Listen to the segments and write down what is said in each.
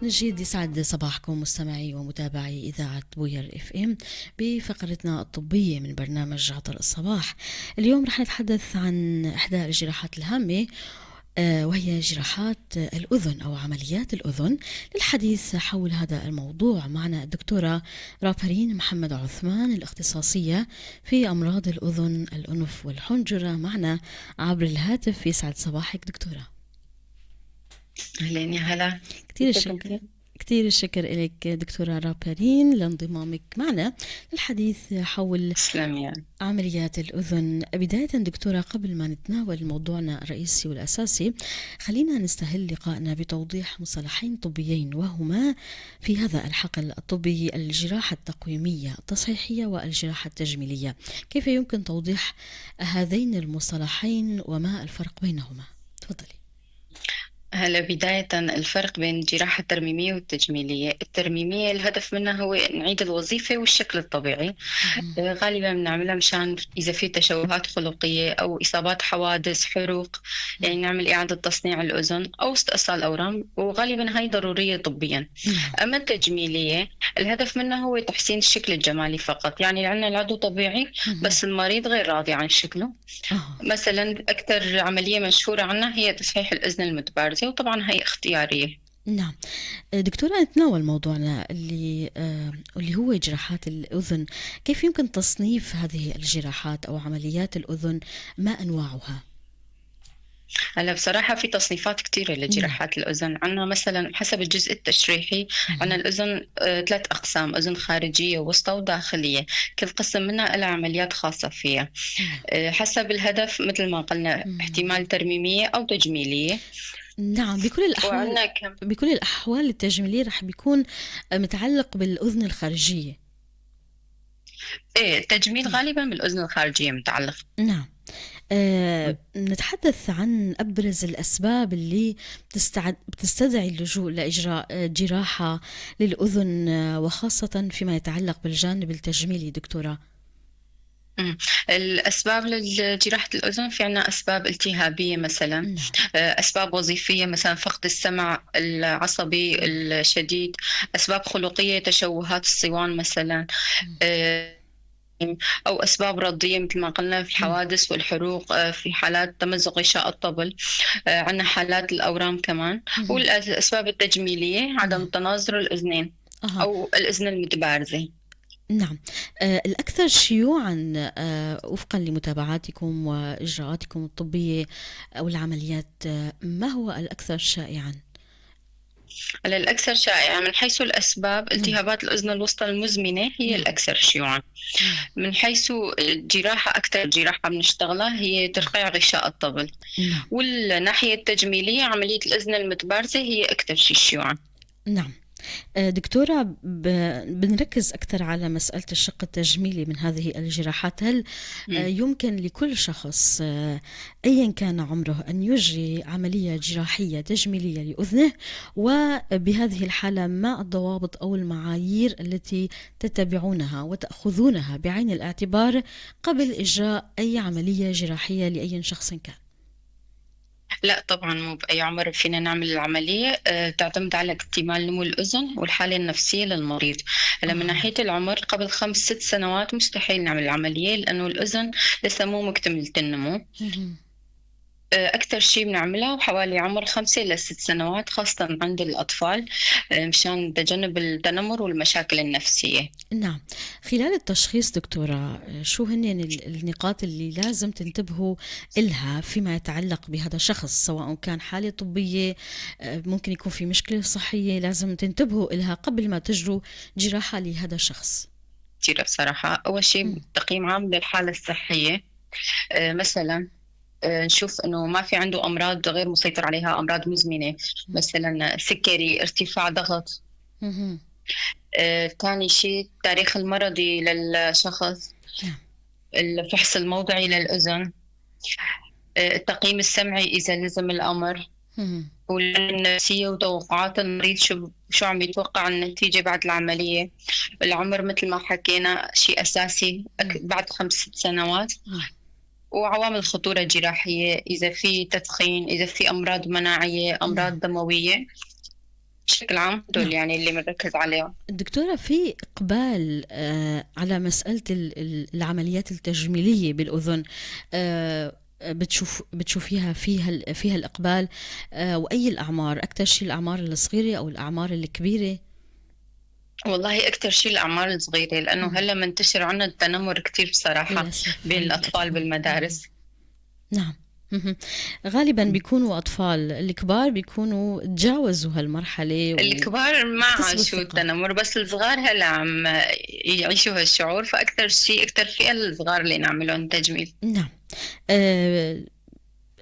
نجيد يسعد صباحكم مستمعي ومتابعي إذاعة بوير FM بفقرتنا الطبية من برنامج عطر الصباح. اليوم رح نتحدث عن إحدى الجراحات الهامة، وهي جراحات الأذن أو عمليات الأذن. للحديث حول هذا الموضوع معنا الدكتورة رافرين محمد عثمان، الاختصاصية في أمراض الأذن، الأنف والحنجرة، معنا عبر الهاتف. يسعد صباحك دكتورة. أهلين يا هلا. كثير كيفك الشكر أنت؟ كثير الشكر لك دكتورة رابرين لانضمامك معنا للحديث حول تسلمي يعني. عمليات الأذن. بداية دكتورة، قبل ما نتناول موضوعنا الرئيسي والأساسي، خلينا نستهل لقائنا بتوضيح مصطلحين طبيين، وهما في هذا الحقل الطبي الجراحة التقويمية التصحيحية والجراحة التجميلية. كيف يمكن توضيح هذين المصطلحين وما الفرق بينهما؟ تفضلي. هلا بداية الفرق بين الجراحة الترميمية والتجميلية. الترميمية الهدف منها هو نعيد الوظيفة والشكل الطبيعي. غالبا بنعملها مشان إذا في تشوهات خلقية أو إصابات حوادث، حروق، يعني نعمل إعادة تصنيع الأذن أو استئصال أورام، وغالبا هاي ضرورية طبيا. أما التجميلية الهدف منها هو تحسين الشكل الجمالي فقط، يعني عندنا العضو طبيعي بس المريض غير راضي عن شكله. مثلا أكثر عملية مشهورة عنا هي تصحيح الأذن المتبارزة، وطبعا هي اختيارية. نعم دكتورة، نتناول موضوعنا اللي هو جراحات الأذن. كيف يمكن تصنيف هذه الجراحات أو عمليات الأذن؟ ما أنواعها؟ هلا بصراحة في تصنيفات كثيرة لجراحات الأذن. عندنا مثلا حسب الجزء التشريحي عندنا الأذن 3 أقسام، أذن خارجية ووسطى وداخلية، كل قسم منها لها عمليات خاصة فيها. حسب الهدف مثل ما قلنا احتمال ترميمية أو تجميلية. نعم، وعندنا كم؟ بكل الأحوال التجميلية رح بيكون متعلق بالأذن الخارجية. إيه، التجميل غالبا بالأذن الخارجية متعلق. نعم. نتحدث عن أبرز الأسباب اللي بتستدعي اللجوء لإجراء جراحة للأذن، وخاصة فيما يتعلق بالجانب التجميلي دكتورة. الأسباب لجراحة الأذن في عنا أسباب التهابية مثلاً، أسباب وظيفية مثلاً فقد السمع العصبي الشديد، أسباب خلقية تشوهات الصوان مثلاً، أو أسباب رضية مثل ما قلنا في الحوادث والحروق، في حالات تمزق غشاء الطبل، عندنا حالات الأورام كمان، والأسباب التجميلية عدم تناظر الأذنين أو الأذن المتبارزة. نعم. الأكثر شيوعاً، وفقاً لمتابعاتكم وإجراءاتكم الطبية أو العمليات، ما هو الأكثر شائعاً؟ هلا الأكثر شائعاً من حيث الأسباب التهابات الأذن الوسطى المزمنة هي الأكثر شيوعاً. من حيث الجراحة أكثر جراحة بنشتغلها هي ترقيع غشاء الطبل. والناحية التجميلية عملية الأذن المتبارزة هي أكثر شيء شيوعاً. نعم. دكتورة، بنركز أكثر على مسألة الشق التجميلي من هذه الجراحات. هل يمكن لكل شخص، أيا كان عمره أن يجري عملية جراحية تجميلية لأذنه؟ وبهذه الحالة ما الضوابط أو المعايير التي تتبعونها وتأخذونها بعين الاعتبار قبل إجراء أي عملية جراحية لأي شخص كان؟ لا طبعا مو بأي عمر فينا نعمل العملية، تعتمد على اكتمال نمو الأذن والحالة النفسية للمريض. هلا من ناحية العمر قبل 5-6 سنوات مستحيل نعمل العملية لأنه الأذن لسه مو مكتملة النمو. أكثر شيء بنعملها حوالي عمر 5 إلى 6 سنوات خاصة عند الأطفال، مشان تجنب التنمر والمشاكل النفسية. نعم. خلال التشخيص دكتورة، شو هن النقاط اللي لازم تنتبهوا إلها فيما يتعلق بهذا الشخص، سواء كان حالة طبية، ممكن يكون في مشكلة صحية لازم تنتبهوا إلها قبل ما تجروا جراحة لهذا الشخص؟ كثير بصراحة. أول شيء تقييم عام للحالة الصحية، مثلاً، نشوف إنه ما في عنده أمراض غير مسيطر عليها، أمراض مزمنة مثلاً سكري، ارتفاع ضغط. ثاني شيء التاريخ المرضي للشخص، الفحص الموضعي للأذن، التقييم السمعي إذا لزم الأمر، والنفسية وتوقعات المريض شو عم يتوقع النتيجة بعد العملية. العمر مثل ما حكينا شيء أساسي بعد 5-6 سنوات. وعوامل خطورة جراحية، إذا في تدخين، إذا في أمراض مناعية، أمراض دموية. بشكل عام دول يعني اللي بنركز عليهم. دكتورة، في إقبال على مسألة العمليات التجميلية بالأذن، بتشوفيها فيها الإقبال، وأي الأعمار؟ أكثر شيء الأعمار الصغيرة أو الأعمار الكبيرة؟ والله أكثر شيء الأعمار الصغيرة، لأنه هلا منتشر عنا التنمر كتير بصراحة بين الأطفال بالمدارس. نعم، غالبا بيكونوا أطفال، الكبار بيكونوا تجاوزوا هالمرحلة. الكبار ما عاشوا التنمر، بس الصغار هلا عم يعيشوا هالشعور، فأكثر شيء أكثر فئة الصغار اللي نعملهم تجميل. نعم.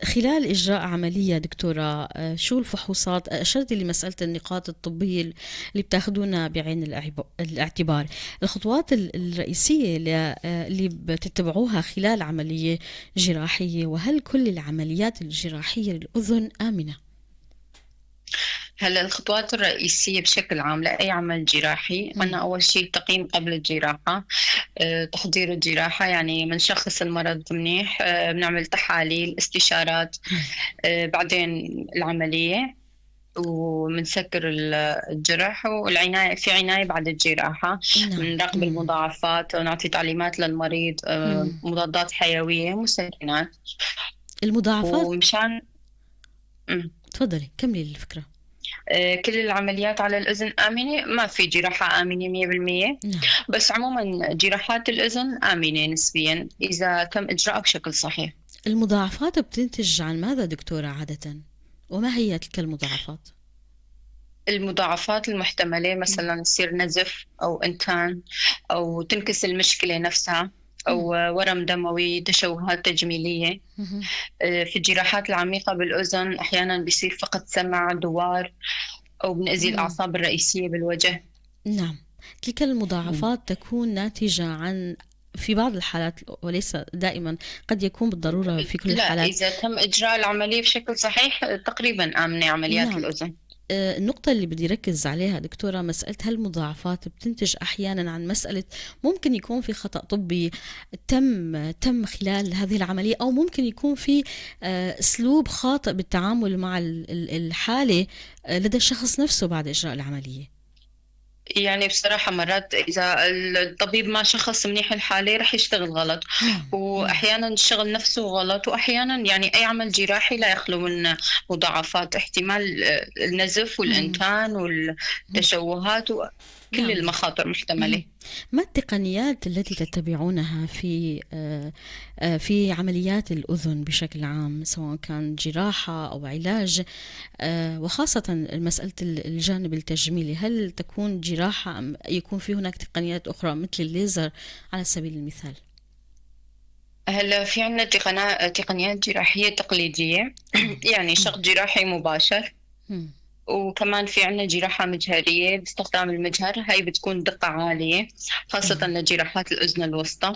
خلال إجراء عملية دكتورة، شو الفحوصات؟ أشرت لمسألة النقاط الطبية اللي بتاخدونا بعين الاعتبار، الخطوات الرئيسية اللي بتتبعوها خلال عملية جراحية، وهل كل العمليات الجراحية للأذن آمنة؟ هلا الخطوات الرئيسية بشكل عام لأي عمل جراحي، عندنا أول شيء التقييم قبل الجراحة، تحضير الجراحة، يعني بنشخص المرض منيح، بنعمل تحاليل، استشارات، بعدين العملية، وبنسكر الجرح، والعناية، في عناية بعد الجراحة، بنراقب المضاعفات ونعطي تعليمات للمريض، مضادات حيوية، مسكنات. المضاعفات ومشان تفضلي كملي الفكرة. كل العمليات على الأذن آمنة، ما في جراحة آمنة 100%. بس عموما جراحات الأذن آمنة نسبيا إذا تم إجراءها بشكل صحيح. المضاعفات بتنتج عن ماذا دكتورة عادة؟ وما هي تلك المضاعفات؟ المضاعفات المحتملة مثلا يصير نزف أو إنتان، أو تنكس المشكلة نفسها، أو ورم دموي، تشوهات تجميلية. في الجراحات العميقة بالأذن أحيانا بيصير فقد سمع، دوار، أو بنأذي الأعصاب الرئيسية بالوجه. نعم، تلك المضاعفات تكون ناتجة عن في بعض الحالات وليس دائما، قد يكون بالضرورة في كل الحالات. لا، إذا تم إجراء العملية بشكل صحيح تقريبا آمنة عمليات الأذن. النقطة اللي بدي ركز عليها دكتورة، مسألة هالمضاعفات بتنتج أحيانا عن مسألة ممكن يكون في خطأ طبي تم خلال هذه العملية، أو ممكن يكون في أسلوب خاطئ بالتعامل مع الحالة لدى الشخص نفسه بعد إجراء العملية. يعني بصراحة مرات إذا الطبيب ما شخص منيح الحالة رح يشتغل غلط، وأحيانا الشغل نفسه غلط، وأحيانا يعني أي عمل جراحي لا يخلو من مضاعفات، احتمال النزف والإنتان والتشوهات وكل المخاطر محتملة. ما التقنيات التي تتبعونها في عمليات الأذن بشكل عام، سواء كان جراحة أو علاج، وخاصة مسألة الجانب التجميلي؟ هل تكون جراحة أم يكون في هناك تقنيات أخرى مثل الليزر على سبيل المثال؟ هلا في عندنا تقنيات جراحية تقليدية، يعني شق جراحي مباشر، وكمان في عنا جراحة مجهرية باستخدام المجهر، هاي بتكون دقة عالية خاصة لجراحات الأذن الوسطى.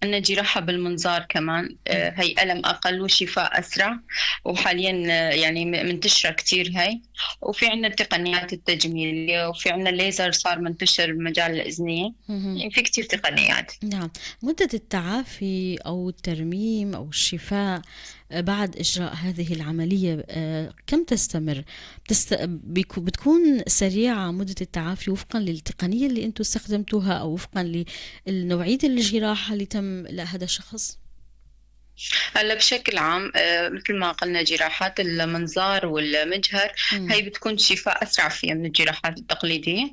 عنا جراحة بالمنظار كمان، هي ألم أقل وشفاء أسرع، وحاليا يعني منتشرة كتير هاي. وفي عنا التقنيات التجميلية، وفي عنا الليزر صار منتشر بمجال الأذنية، يعني في كتير تقنيات. نعم. مدة التعافي أو الترميم أو الشفاء بعد إجراء هذه العملية كم تستمر؟ بتكون سريعة مدة التعافي وفقا للتقنية اللي أنتم استخدمتوها أو وفقا لنوعية الجراحة اللي تم لهذا الشخص؟ هلا بشكل عام مثل ما قلنا جراحات المنظار والمجهر هي بتكون شفاء أسرع فيها من الجراحات التقليدية،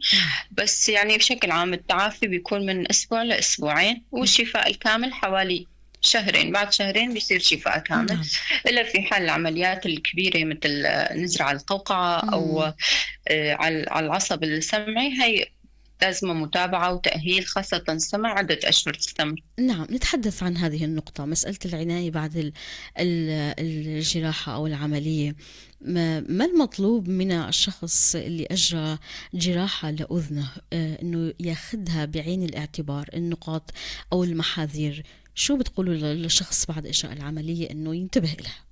بس يعني بشكل عام التعافي بيكون من أسبوع لأسبوعين، والشفاء الكامل حوالي شهرين، بعد شهرين بيصير شفاء كامل. إلا في حال العمليات الكبيرة مثل نزرع القوقعة أو على العصب السمعي، هي لازم متابعة وتأهيل خاصة السمع عدة أشهر تستمر. نعم، نتحدث عن هذه النقطة، مسألة العناية بعد الجراحة أو العملية. ما المطلوب من الشخص اللي أجرى جراحة لأذنه أنه ياخذها بعين الاعتبار، النقاط أو المحاذير؟ شو بتقولوا للشخص بعد إجراء العملية أنه ينتبه لها؟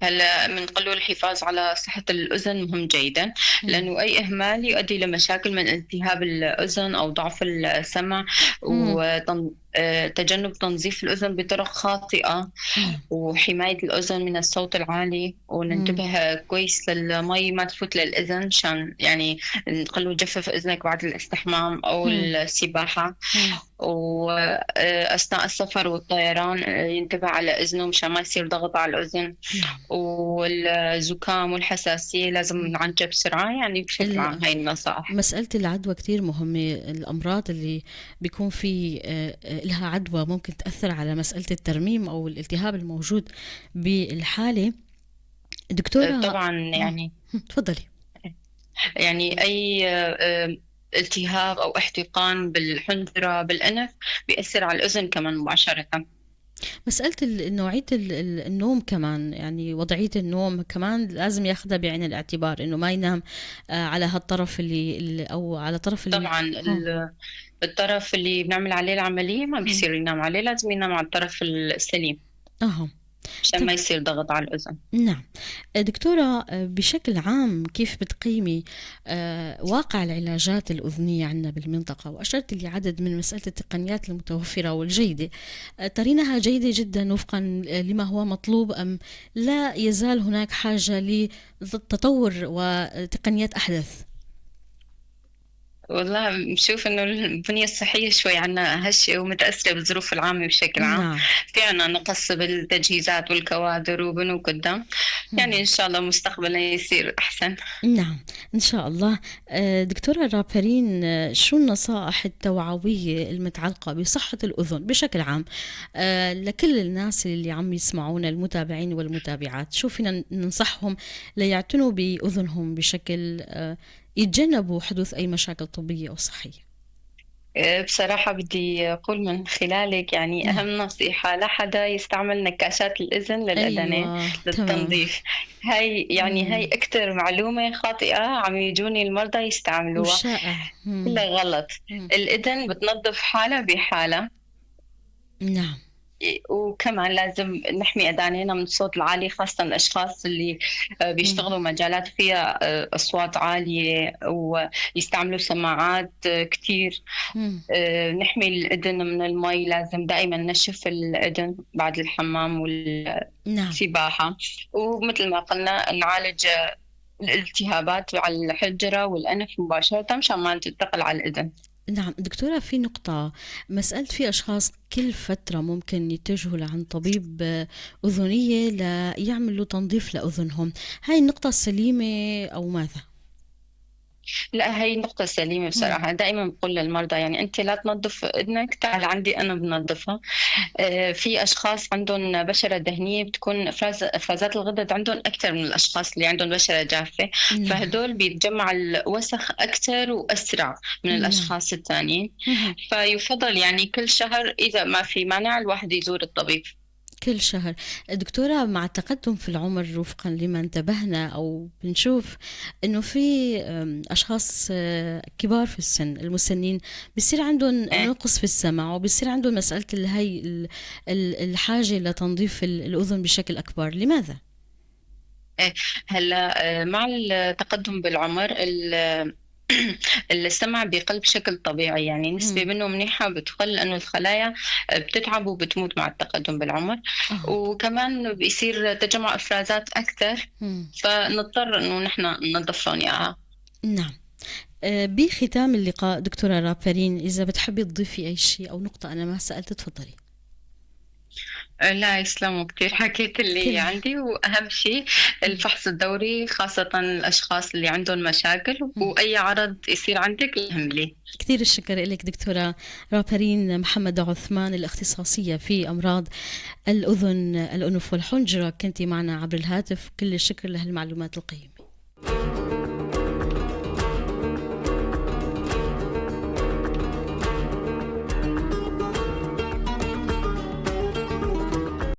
هلا بنقول الحفاظ على صحة الأذن مهم جيدا، لأنه أي إهمال يؤدي لمشاكل من التهاب الأذن أو ضعف السمع تجنب تنظيف الأذن بطرق خاطئة، وحماية الأذن من الصوت العالي، وننتبه كويس للمي ما تفوت للأذن مشان يعني نقول جفف أذنك بعد الاستحمام أو السباحة. وأثناء السفر والطيران ينتبه على أذنه مشان ما يصير ضغط على الأذن. والزكام والحساسية لازم نعالجها بسرعة. يعني بشكل عام هاي النصائح. مسألة العدوى كتير مهمة، الأمراض اللي بيكون في لها عدوى ممكن تأثر على مسألة الترميم أو الالتهاب الموجود بالحالة. دكتورة طبعا يعني تفضلي. يعني أي التهاب أو احتقان بالحنجرة بالأنف بيأثر على الأذن كمان مباشرة. مسألة نوعية النوم كمان، يعني وضعية النوم كمان لازم ياخدها بعين الاعتبار، إنه ما ينام على هالطرف اللي أو على طرف اللي طبعا الطرف اللي بنعمل عليه العملية ما بيصير ينام عليه، لازم ينام على الطرف السليم عشان ما يصير ضغط على الأذن. نعم دكتورة، بشكل عام كيف بتقيمي واقع العلاجات الأذنية عندنا بالمنطقة؟ وأشرت لعدد من مسألة التقنيات المتوفرة والجيدة، ترينها جيدة جدا وفقا لما هو مطلوب أم لا يزال هناك حاجة للتطور وتقنيات أحدث؟ والله بشوف إنه البنية الصحية شوي عنا هشة ومتأثرة بالظروف العامة بشكل عام. نعم. في عنا نقص بالتجهيزات والكوادر وبنوك الدم، يعني إن شاء الله مستقبلا يصير أحسن. نعم إن شاء الله. دكتورة رابرين، شو النصائح التوعوية المتعلقة بصحة الأذن بشكل عام لكل الناس اللي عم يسمعونا، المتابعين والمتابعات؟ شو فينا ننصحهم ليعتنوا بأذنهم بشكل يتجنبوا حدوث أي مشاكل طبية أو صحية؟ بصراحة بدي أقول من خلالك يعني أهم نصيحة، لا حدا يستعمل نكاشات الإذن للأذنين. أيوة، للتنظيف. هاي يعني هاي أكثر معلومة خاطئة عم يجوني المرضى يستعملوها، كلها غلط. الإذن بتنظف حالها بحالها. نعم. وكمان لازم نحمي أذانينا من الصوت العالي، خاصة الأشخاص اللي بيشتغلوا مجالات فيها أصوات عالية ويستعملوا سماعات كتير. نحمي الأذن من المي، لازم دائما نشف الأذن بعد الحمام والسباحة. نعم. ومثل ما قلنا نعالج الالتهابات على الحنجرة والأنف مباشرة مشان ما تنتقل على الأذن. نعم دكتورة، في نقطة مسألة، في أشخاص كل فترة ممكن يتجهوا لعند طبيب أذنية ليعملوا تنظيف لأذنهم، هاي النقطة سليمة أو ماذا؟ لا هاي النقطة سليمة بصراحة. دائما بقول للمرضى يعني أنت لا تنظف أذنك، تعال عندي أنا بنظفها. في أشخاص عندهم بشرة دهنية بتكون إفرازات الغدد عندهم أكثر من الأشخاص اللي عندهم بشرة جافة، فهدول بيتجمع الوسخ أكثر وأسرع من الأشخاص الثانيين. فيفضل يعني كل شهر إذا ما في مانع الواحد يزور الطبيب. كل شهر. دكتورة، مع التقدم في العمر وفقا لما انتبهنا أو بنشوف أنه في أشخاص كبار في السن، المسنين، بيصير عندهم نقص في السمع وبيصير عندهم مسألة هاي الحاجة لتنظيف الأذن بشكل أكبر، لماذا؟ هلا مع التقدم بالعمر السمع بيقل بشكل طبيعي، يعني نسبة منه منيحة بتقل لأنه الخلايا بتتعب وبتموت مع التقدم بالعمر. وكمان بيصير تجمع إفرازات أكثر، فنضطر إنه نحن ننظف لهم إياها. نعم. بختام اللقاء دكتورة رابرين، إذا بتحبي تضيفي أي شيء أو نقطة أنا ما سألت تفضلي. لا يسلموا كثير، حكيت اللي عندي. وأهم شيء الفحص الدوري، خاصة الأشخاص اللي عندهم مشاكل، وأي عرض يصير عندك لي. كثير الشكر لك دكتورة رابرين محمد عثمان، الاختصاصية في أمراض الأذن الأنف والحنجرة، كنتي معنا عبر الهاتف. كل الشكر لهالمعلومات القيمة.